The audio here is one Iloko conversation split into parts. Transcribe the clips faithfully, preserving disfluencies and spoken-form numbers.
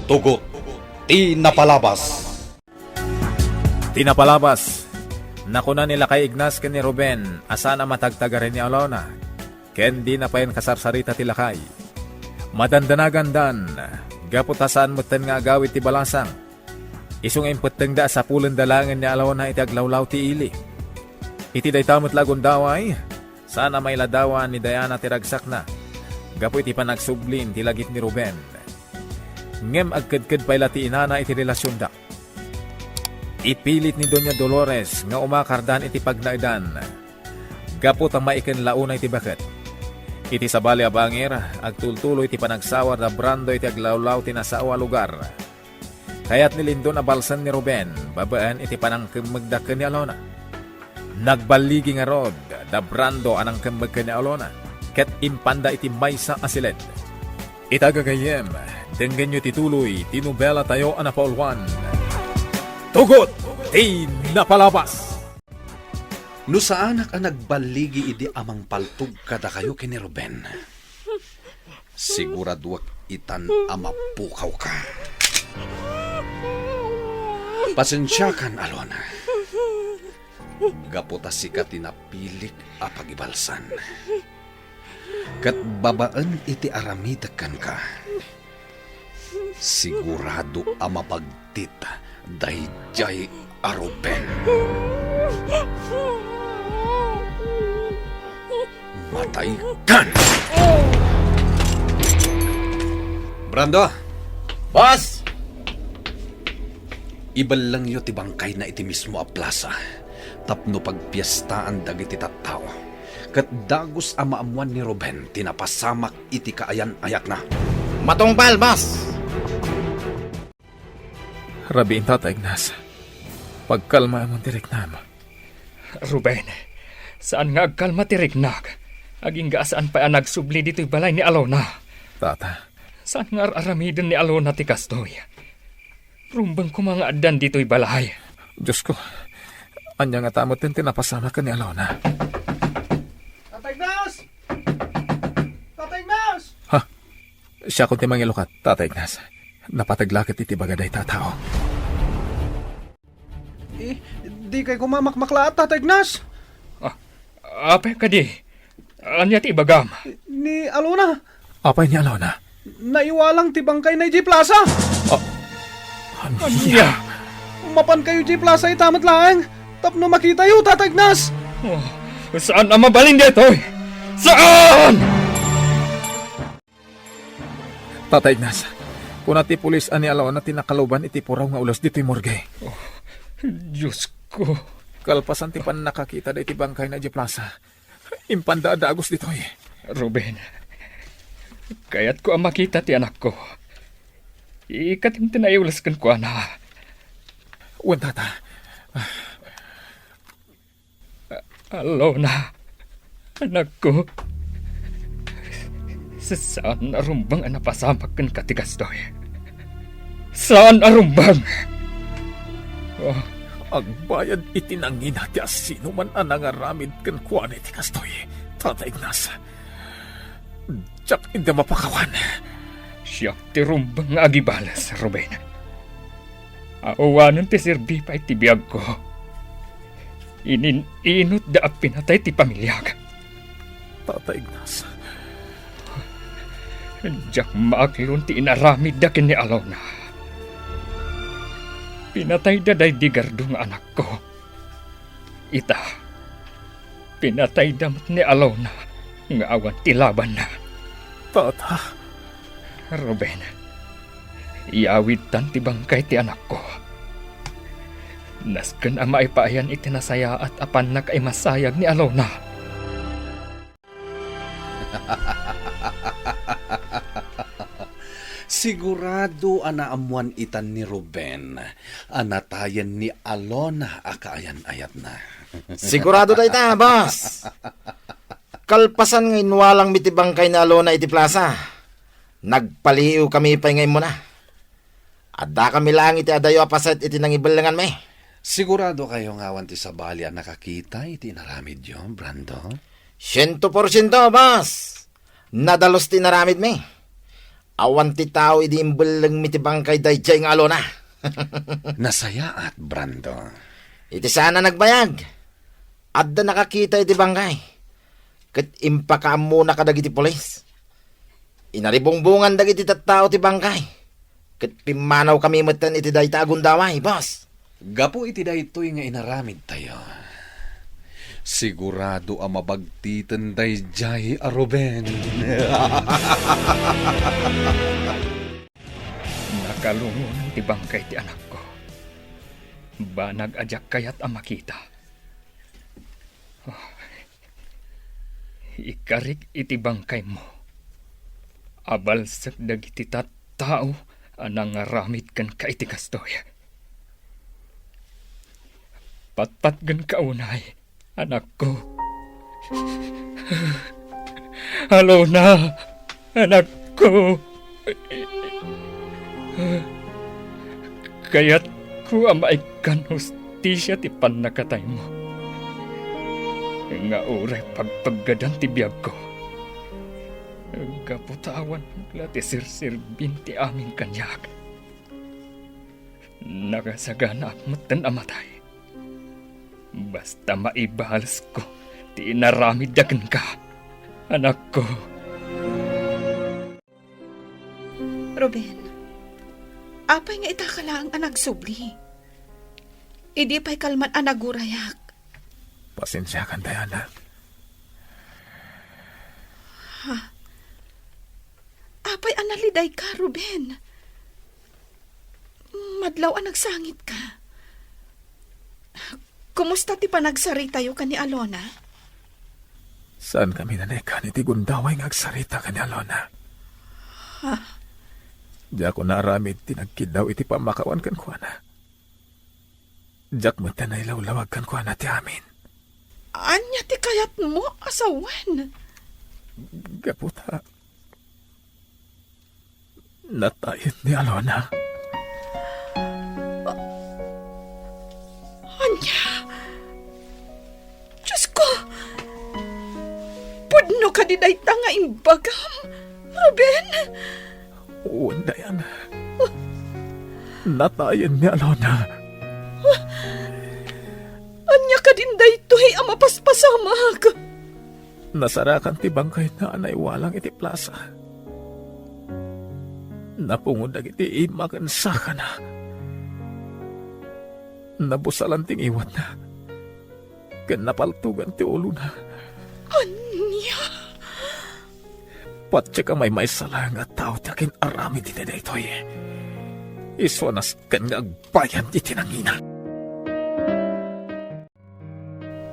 Tugot ti napalabas. Ti napalabas, nakuna ni Lakay Ignas ken ni Ruben a saan a matagtagari ni Alona, ken dina payen kasarsarita ti lakay. Madandanagandan, gapu ta saan metten nga agawid ti balasang. Isu nga impettengda a sapulenda laengen ni Alona iti aglawlaw ti ili. Iti dayta met la a gundaway, saan a mailadawan ni Diana ti ragsakna gapu iti panagsublin ti lagip ni Ruben. Ngem agkedked pay la ti inana iti relasionda. Ipilit ni Doña Dolores nga umakardan iti pagnaedan gapu ta maiken la unay ti baket. Iti sabali a bangir, agtultuloy ti panagsawar da Brando iti aglawlaw ti nasao a lugar. Kayat ni Lindon a balsen ni Ruben babaen iti panangkemmegda ken ni Alona. Nagballigi ngarud da Brando a nangkemmeg ken ni Alona ket impanda iti maysa a siled. Ita gagayyem, denggenyo ti tuloy ti nobelatayo a napauluan, Tugot ti Napalabas. No saanak a nagballigi idi a mangpaltog kadakayo ken ni Ruben, siguraduak itan a mapukawka. Pasensiakan, Alona. Gapu ta sika ti napilik a pagibalsan. Ket babaen iti aramidek kenka, sigurado a mapagtit daydiay a Ruben. Mataykan! Brando! Boss! Ibellengyo ti bangkayna iti mismo a plasa tapno pagpiestaan dagiti tattao. Ket dagus a maammuan ni Ruben ti napasamak iti kaayan-ayatna. Matungpal, boss! Rabiin, Tata Ignas. Pagkalmaemon ti riknam. Ruben, saan nga agkalma ti riknak, agingga a saan pay a nagsubli ditoy balay ni Alona. Tata. Saan nga ar-aramiden ni Alona ti kastoy? Rumbeng koma nga addan ditoy balay. Diosko, ania ngata metten ti napasamak ken ni Alona? Tata Ignas! Tata Ignas! Ha? Siakon ti mangilukat, Tata Ignas. Napateg la ket iti baga dayta a tao. Eh, dikay koma makmaklaat, Tata Ignas? Ah, apay kadi? Ania ti ibagam? Ni Alona. Apay ni Alona? Naiwalang ti bangkayna idiay plasa. Ah, ania? Ania? Mapankayo idiay plasa ita met laeng tapno makitayo, Tata Ignas. Oh, saan a mabalin daytoy? Saan? Tata Ignas, kuna ti pulis a ni Alona ti nakaluban iti puraw nga ules ditoy morgue. Oh, Diosko. Kalpasan ti pannakakita daytoy bangkayna idiay plasa, impanda a dagus ditoy. Ruben, kayatko a makita ti anakko. Ikatim ti naiules kenkuana. Wen, Tata. Alona, anakko. Sa-, saan a rumbeng a napasamak kenka ti kastoy. Saan a rumbeng! Oh. Agbayad iti nangina ti asinoman a nangaramid kenkuana iti kastoy, Tata Ignas. Diak ida mapakawan. Siak ti rumbeng nga agibales, Ruben. Awanen ti serbi pay ti biagko. Inin-inutda a pinatay ti pamiliak. Tata Ignas. Diak maaklon ti inaramidda ken ni Alona. Pinatayda daydi Gardo nga anakko. Ita, pinatayda met ni Alona nga awan ti labanna. Tata. Ruben, iyawidtan ti bangkay ti anakko. Nasken a maipaayan iti nasayaat a pannakaimasayag ni Alona. Sigurado a naammuan itan ni Ruben a natayen ni Alona a kaayan-ayatna. Sigurado dayta, boss. Kalpasan nga inwalangmi ti bangkay ni Alona iti plasa, nagpaliiwkami pay nga immuna. Addakami laeng iti adayo a paset iti nangibellenganmi. Sigurado kayo nga awan ti sabali a nakakita iti inaramidyo, Brando? Siento porsiento, boss. Nadalus ti inaramidmi. Awan ti tao idi imbellengmi ti bangkay daydiay nga Alona. Nasayaat, Brando. Iti saan a nagbayag, adda nakakita iti bangkay, ket impakaammona kadagiti pulis. Inaribungbongan dagiti tattao ti bangkay, ket pimmanawkami metten iti dayta a gundaway, boss. Gapu iti daytoy nga inaramidtayo, sigurado a mabagtiten daydiay a Ruben. Nakalungon ti bangkay ti anakko. Banag a diak kayat a makita. Oh, ikarik iti bangkaymo. Abalsek dagiti tattao a nangaramid kenka iti kastoy. Patpatgenka unay, anakko. Alona, anakko. Kayatko a maikkan hustisia ti pannakataymo. Nga uray pagpaggadan ti biagko. Gapu ta awan la ti serserbin ti amin kaniak. Nakasaganaak metten a matay. Basta maibalesko ti inaramidda kenka, anakko. Ruben, apay nga itaka laeng a nagsubli? Idi pay kalman a nagurayak. Pasensiakan, Diana. Ha? Apay a nalidayka, Ruben? Madlaw a nagsangitka. Kumusta ti panagsaritayo ken ni Alona? Saankami nanekan iti gundaway nga agsarita ken ni Alona. Ha? Diak naaramid ti nagkiddaw iti pammakawan kenkuana. Diak met nailawlawag kenkuana ti amin. Ania ti kayatmo a sawen? Gapu ta natayen ni Alona. Ania? Diosko! Pudno kadi dayta nga imbagam, Ruben? Wen, Diana. Natayen ni Alona. Ania kadin daytoy a mapaspasamak? Nasarakan ti bangkayna a naiwalang iti plasa. Napungod dagiti ima ken sakana. Nabusalan ti ngiwatna ken napaltogan ti ulona. Ania? Patiek a maymaysa laeng a tao ti akin-aramid iti daytoy. Isu a nasken nga agbayad iti nangina.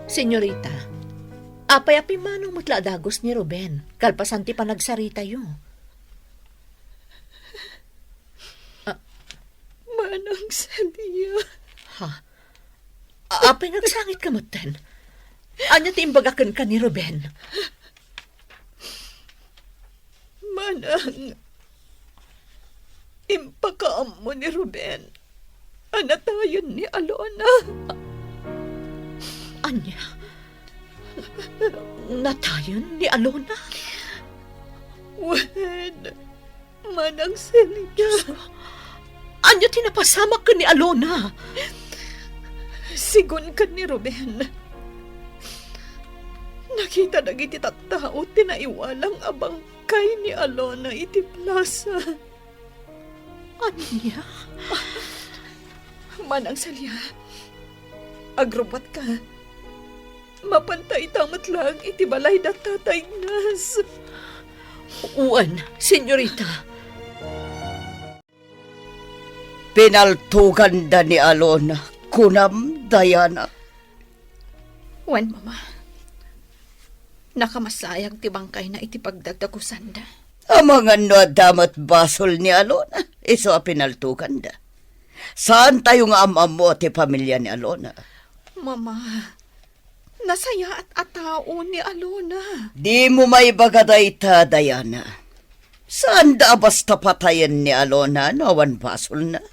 Senyorita, apay a pimmanaw met la a dagus ni Ruben, kalpasan ti panagsaritayo? Ah. Manang Celia. Ha? A-, apay nga agsangitka metten? Ania ti imbaga kenka ni Ruben? Manang, impakaammo ni Ruben a natayen ni Alona. Ania? Natayen ni Alona? Wen, Manang Celia. Diosko, ania ti napasamak ken ni Alona? Sigun ken ni Ruben, nakita dagiti tattao ti naiwalang a bangkay ni Alona iti plasa. Ania? Manang Celia, agrubbuatka. Mapanta ita met laeng iti balay da Tatay Ignas. Wen, senyorita. Pinaltoganda ni Alona, kunam, Diana? Wen, Mama. Nakamasayag ti bangkayna iti pagdagdagusanda. Amangan no adda met basol ni Alona, isu a pinaltoganda. Saantayo nga am-ammo ti pamilia ni Alona. Mama, nasayaat a tao ni Alona. Dimo maibaga dayta, Diana. Saanda a basta patayen ni Alona no awan basolna.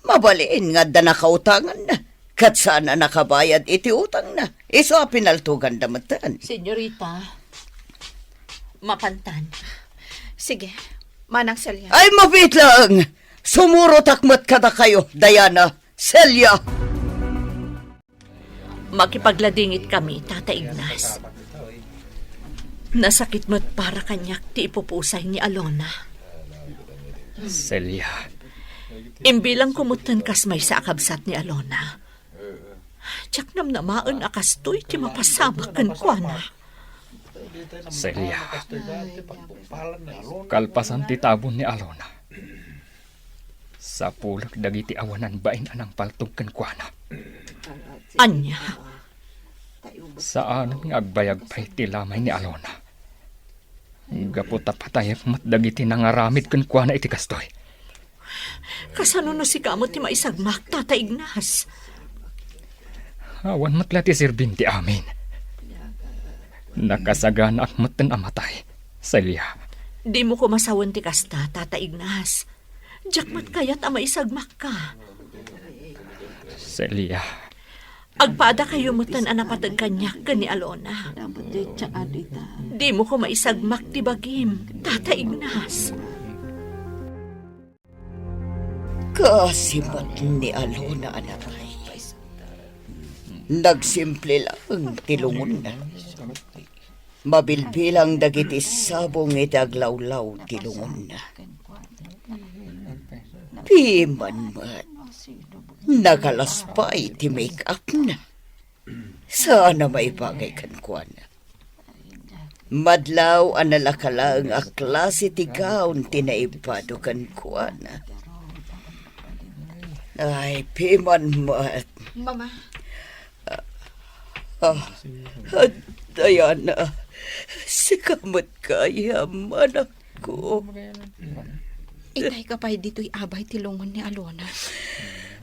Mabalin nga adda nakautanganna, ket saan a nakabayad iti utangna. Isu a pinaltoganda metten. Senyorita, mapantan. Sige, Manang Celia. Ay, mabiit lang! Sumurotak met kadakayo, Diana, Celia! Makipagladingit kami, Tata Ignas. Nasakit met para kaniak ti ipupusay ni Alona. Celia. Imbilang ko metten kas maysa a kabsat ni Alona. Diak namnamaen a kastoy ti mapasamak kenkuana. Celia. Kalpasan ti tabon ni Alona, sapulek dagiti awanan bain a nangpaltog kenkuana. Ania? Saanen nga agbayag pay ti lamay ni Alona. Gapu ta patayek met dagiti nangaramid kenkuana iti kastoy. Kasano no sika met ti maisagmak, Tata Ignas? Awan met la ti serbim ti amin. Nakasaganaak metten a matay, Celia. Dimo koma sawen ti kasta, Tata Ignas. Diak met kayat a maisagmakka. Celia. Agpaadakayo metten a napateg kaniak ken ni Alona. Dimo koma isagmak ti bagim, Tata Ignas. Kaasi met ni Alona a natay. Nagsimple laeng ti lungonna. Mabilbilang dagiti sabong iti aglawlaw ti lungonna. Piman met, nakalas pay ti make-upna. Saan a maibagay kenkuana. Madlaw a nalaka laeng a klase ti gown ti naibado kenkuana. Ay, piman met. Mama. Ah, ah, Diana, sika met gayam, anakko. Itayka pay ditoy abay ti lungon ni Alona.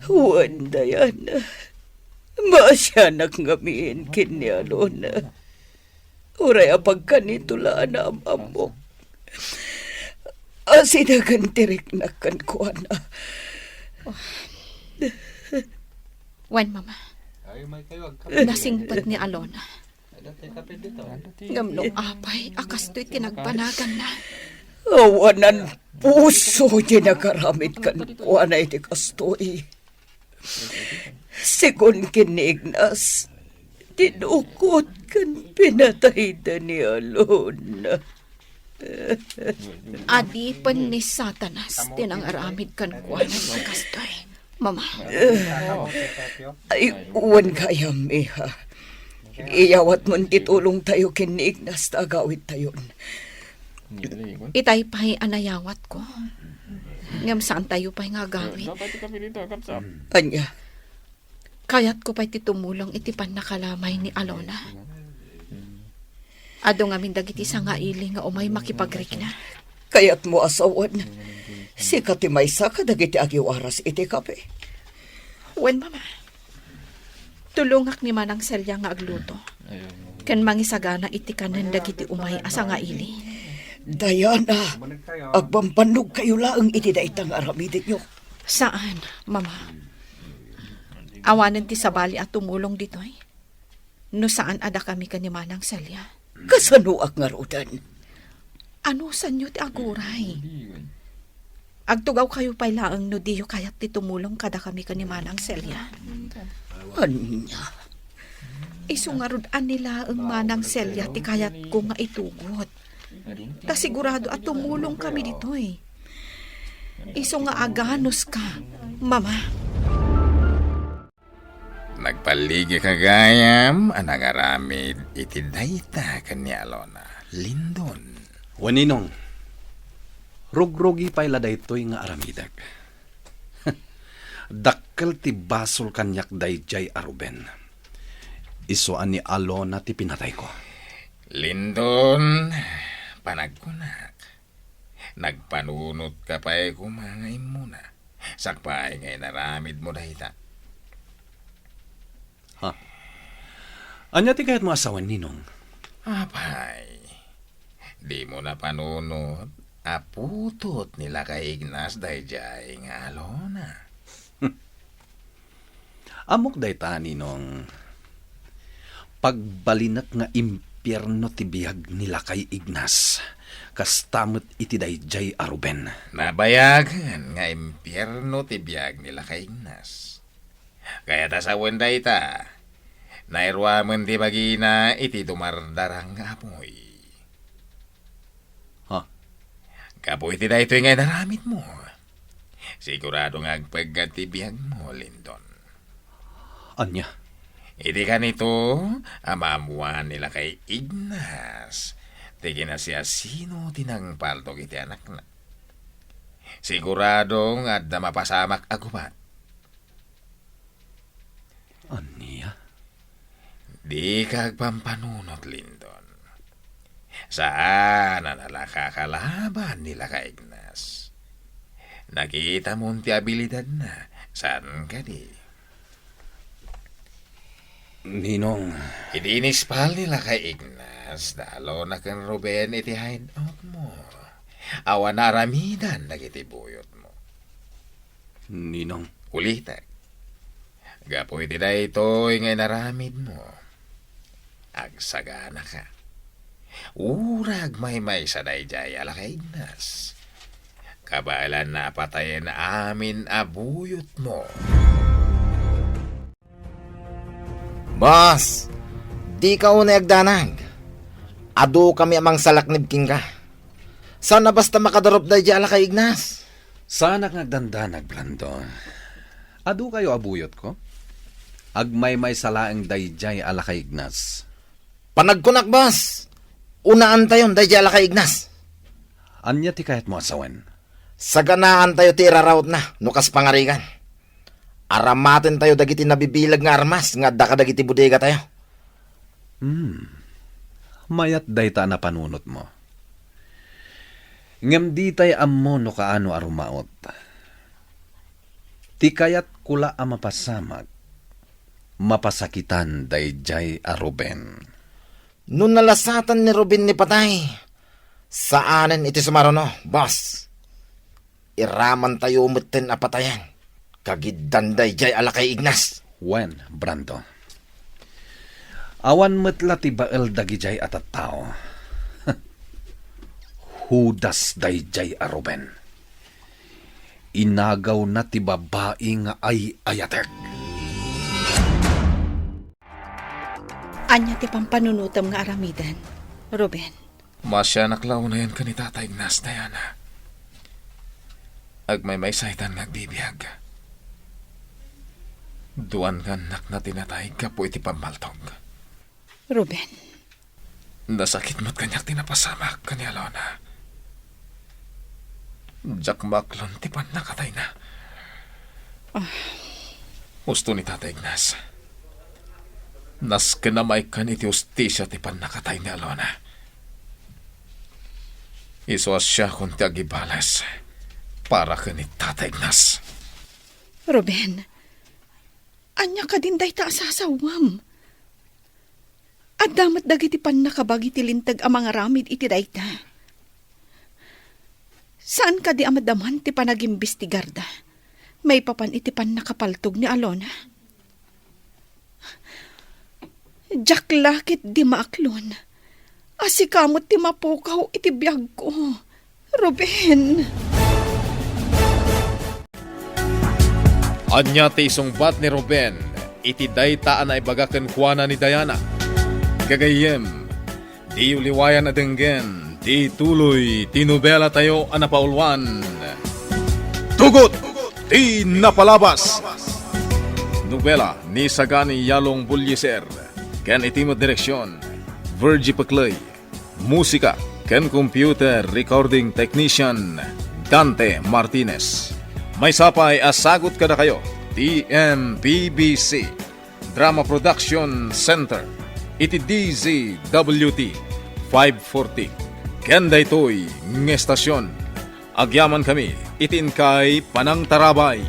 Wen, Diana. Maasianak ngamin ken ni Alona. Uray apagkanito la a naam-ammok. Asidegen ti riknak kenkuana. Wen, Mama. Nasingpet ni Alona. Ngem no apay a kastoy ti nagbanaganna. Awanan puso ti nagaramid kenkuana iti kastoy. Segun ken ni Ignas, tinukot ken pinatayda ni Alona. Adipen ni Satanas ti nangaramid kenkuana iti kastoy, Mama. Ay, wen gayam, iha. Iyawatmon ti tulongtayo ken ni Ignas ta agawidtayon. Itay pay a nayawatko. Ngem saantayo pay nga agawid. Ania? Kayatko pay ti tumulong iti pannakalamay ni Alona. Adu ngamin dagiti sangaili nga umay makipagrikna. Kayatmo a sawen, sika ti maysa kadagiti agiwaras iti kape? Wen, Mama. Tulongak ni Manang Celia nga agluto ken mangisagana iti kanen dagiti umay a sangaili. Diana, agbambannogkayo laeng iti dayta nga aramidenyo. Saan, Mama. Awanen ti sabali a tumulong ditoy no saan a dakami ken ni Manang Celia. Kasanoak ngaruden? Anusanyo ti aguray? Agtugawkayo pay laeng no diyo kayat ti tumulong kadakami ken ni Manang Celia. Ania? Isu ngarud a ni laeng Manang Celia ti kayatko nga itugot. Ta sigurado a tumulongkami ditoy. Isu nga aganuska, Mama. Nagpalligika gayam a nangaramid iti dayta ken ni Alona, Lindon. Wen, Ninong, rugrugi pay la daytoy nga aramidek. Dakkel ti basol kaniak daydiay a Ruben. Isu a ni Alona ti pinatayko. Lindon, panagkunak, nagpanunotka pay koma nga immuna, sakbay nga inaramidmo dayta. Ha? Ania ti kayatmo a sawen, Ninong? Apay, dimo napanunot a putot ni Lakay Ignas daydiay nga Alona. Ammok dayta, Ninong. Pagbalinek nga im-, Impierno ti biag ni Lakay Ignas, kasta met iti daydiay a Ruben. Nabayagen nga impierno ti biag ni Lakay Ignas. Kayat a sawen dayta, nairuamen ti bagina iti dumardarang nga apuy. Ha? Gapu iti daytoy nga inaramidmo, sigurado nga agpeggad ti biagmo, Lindon. Ania? Idi kanito, ammoan ni Lakay Ignas ti kinasiasino ti nangpaltog iti anakna. Sigurado nga adda mapasamak a gubat. Ania? Dika agpampanunot, Lindon. Saan a nakakalaban ni Lakay Ignas. Nakitamon ti abilidadna, saan kadi? Ninong. Idi inispal ni Lakay Ignas, dalo na ken Ruben iti hideoutmo. Awan aramidan dagiti buyotmo. Ninong. Ulitek. Gapu iti daytoy nga inaramidmo, agsaganaka. Uray agmaymaysa daydiay a Lakay Ignas, kabaelanna a patayen amin a buyotmo. Boss, dika unay agdanag. Adukami a mangsalaknib kenka. Saan a basta makadarup daydiay a Lakay Ignas. Saanak nga agdandanag, Brando. Adukayo a buyotko? Agmaymaysa laeng daydiay a Lakay Ignas. Panagkunak, boss. Unaantayon daydiay a Lakay Ignas. Ania ti kayatmo a sawen? Saganaantayo ti irarawatna no kas pangarigan. Aramatentayo dagiti nabibileg nga armas nga adda kadagiti bodegatayo. Hmm. Mayat dayta a napanunotmo. Ngem ditay ammo no kaano a rumaot. Ti kayatko la a mapasamak, mapasakitan daydiay a Ruben. No nalasatan ni Ruben ni patay, saanen iti sumaruno, boss. Iramantayo metten a patayen, kagiddan daydiay a Lakay Ignas. Wen, Brando. Awan met la ti bael dagidiay a tattao. Judas daydiay a Ruben. Inagawna ti babai nga ay-ayatek. Ania ti pampanunotem nga aramiden, Ruben? Maasianak la unayen ken ni Tata Ignas, Diana. Agmaymaysa itan nga agbibiag. Dua nga annakna ti natay gapu iti pammaltog. Ruben. Nasakit met kaniak ti napasamak ken ni Alona. Diak maaklon ti pannakatayna. Ah. Husto ni Tata Ignas. Nasken a maikkan iti hustisia ti pannakatay ni Alona. Isu a siakon ti agibales para ken ni Tata Ignas. Ruben, ania kadin dayta a sasawem? Adda met dagiti pannakabagi ti Linteg a mangaramid iti dayta. Saan kadi a madamdama ti panagimbestigarda maipapan iti pannakapaltog ni Alona? Diak la ketdi maaklon a sika met ti mapukaw iti biagko, Ruben. Ania ti isungbat ni Ruben iti dayta a naibaga kenkuana ni Diana? Gagayyem, diyo liwayan a denggen ti ituloy ti nobelatayo a napauluan, Tugot ti Napalabas. Nobela ni Sagani Yalong Bullieser ken iti met direksion, Virgie Peclay. Musika ken computer recording technician, Dante Martinez. Maysa pay a sagut kadakayo ti M P B C Drama Production Center iti D Z W T five forty. Ken daytoy nga estasion, agyamankami iti inkay panangtarabay.